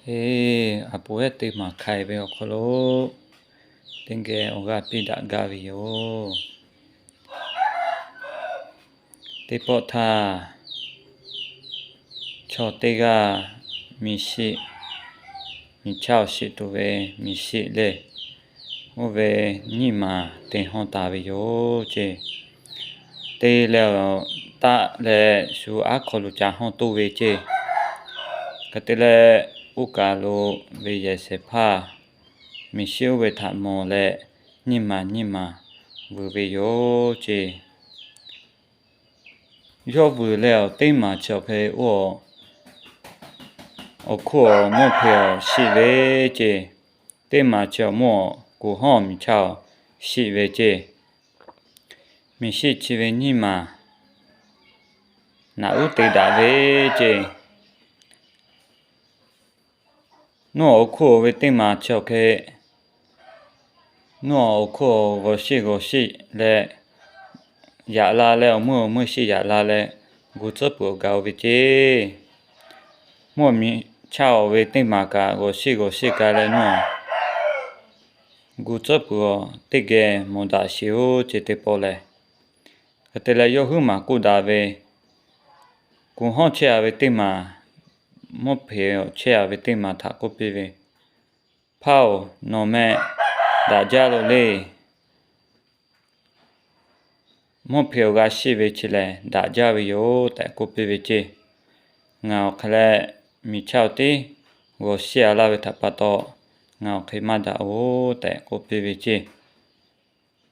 E, aˬ poˍ ehˉ teˇ maˬ hk'ai ve awˬ hk'aw lo teˇ geh awˬ g'aˇ piˇ daꞈ gaˇ ve yoˬ. Teˇ pawˆ htaˇ, chaw teˇ g'aˇ miˬ shiˆ, miˬ chaˇ awˬ shiˆ tuˬ ve miˬ shiˆ lehˬ, oˇ ve nyiˇ maˬ te hawˇ taˍ ve yoˬ ceˇ. Te leh taˆ leh shu aˉ hk'aw lo ca hawˇ toˇ ve ceˇ. Hk'e te leh, oˇ kaˬ lo ve yehˬ shehˍ hpaˇ miˬ shiˆ oˇ ve htaꞈ mawˬ leh, nyiˇ maˬ nyiˇ maˬ vuiˬ ve yoˬ ceˇ. Yawˇ vuiˬ leh awˬ teˇ maˬ chi awˬ hk'e oˇ awˬ hk'oˆ awˬ mvuhˇ hpeꞈ awˬ shiˆ ve ceˇ. Teˇ maˬ chi awˬ mvuhˇ awˬ kuˬ hawˇ miˬ chaˇ awˬ shiˆ ve ceˇ. Miˬ shiˆ chi ve nyiˇ maˬ naꞈ uˉ te daꞈ ve ceˇ. Nuˇ awˬ hk'oˆ ve teˇ maˬ chi awˬ hk'e, nuˇ awˬ hk'oˆ g'awˬ shiˆ g'awˬ shiˆ leh yaꞈ la leh, awˬ meuˇ awˬ meuˇ shiˆ yaꞈ la leh, gu tcuhˉ puiˍ awˬ gaˬ-o ve ceˇ. Mvuhˇ miˬ chaˇ awˬ ve teˇ maˬ kaꞈ g'awˬ shiˆ g'awˬ shiˆ ka leh nuˇ gu tcuhˉ puiˍ awˬ teˇ geh mawˬ daꞈ sheˍ-oˬ ceˇ teˇ pawˆ lehˬ. Hk'e te leh yawˇ huiˉ maˬ k'oˆ daꞈ ve, kuˬ hawˇ chehˇ-a ve teˇ maˬ, mvuhˇ hpeꞈ chehˇ-a ve teˇ maˬ htaꞈ k'oˆ piˇ ve, Hpaˇ-oˬ, nawˬ meh daꞈ jaˇ lo le. Mvuhˇ hpeꞈ awˬ g'a shiˆ ve chi lehˬ daꞈ jaˇ ve yoˬ tehꞈ k'oˆ piˇ ve ceˇ. Ngaˬ awˬ hk'e leh miˬ chaˇ awˬ tiˉ g'awˬ shiˆ-a laˇ ve htaꞈ pa taw, ngaˬ awˬ hk'e maˇ daꞈ-oˬ tehꞈ k'oˆ piˇ ve ceˇ.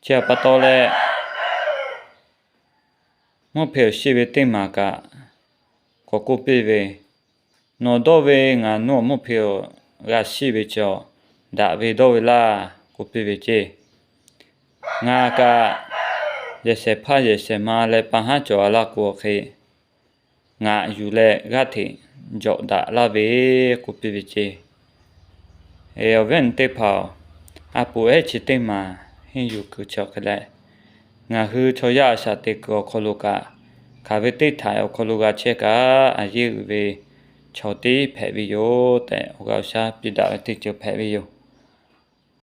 Chi htaꞈ pa taw leh, mvuhˇ hpeꞈ awˬ shiˆ ve teˇ maˬ kaꞈ k'awꞈ k'oˆ piˇ ve, Nawˬ dawˇ ve ngaˬ nuˇ awˬ mvuhˇ hpeꞈ awˬ g'a shiˆ ve chi awˬ daꞈ ve dawˇ ve laˇ k'oˆ piˇ ve ceˇ. Ngaˬ kaꞈ yehˬ shehˍ hpaˇ yehˬ shehˍ ma leh pa haˉ cawˬ-a laˇ k'o awˬ hk'e, ngaˬ yuˬ leh g'aˇ hteꞈ jawꞈ daꞈ laˇ ve k'oˆ piˇ ve ceˇ. Awˬ viˉ awˬ nyi teˇ hpaˍ-oˬ, aˬ poˍ ehˉ chi teˇ maˬ henˇ yuˬ kuiˬ chi awˬ hk'e leh, ngaˬ hui chaw yaˇ a shaꞈ teꞈ kuiˬ awˬ hk'aw lo kaꞈ, hk'aˬ ve teˇ htaiꞈ awˬ hk'aw lo g'a chehˇ kaꞈ a yeˇ uiˍ ve chaw tiˉ hpehꞈ ve yoˬ tehꞈ, awˬ g'aˇ awˬ shaˉ piˇ daꞈ ve teˇ ceuˬ hpehꞈ ve yoˬ.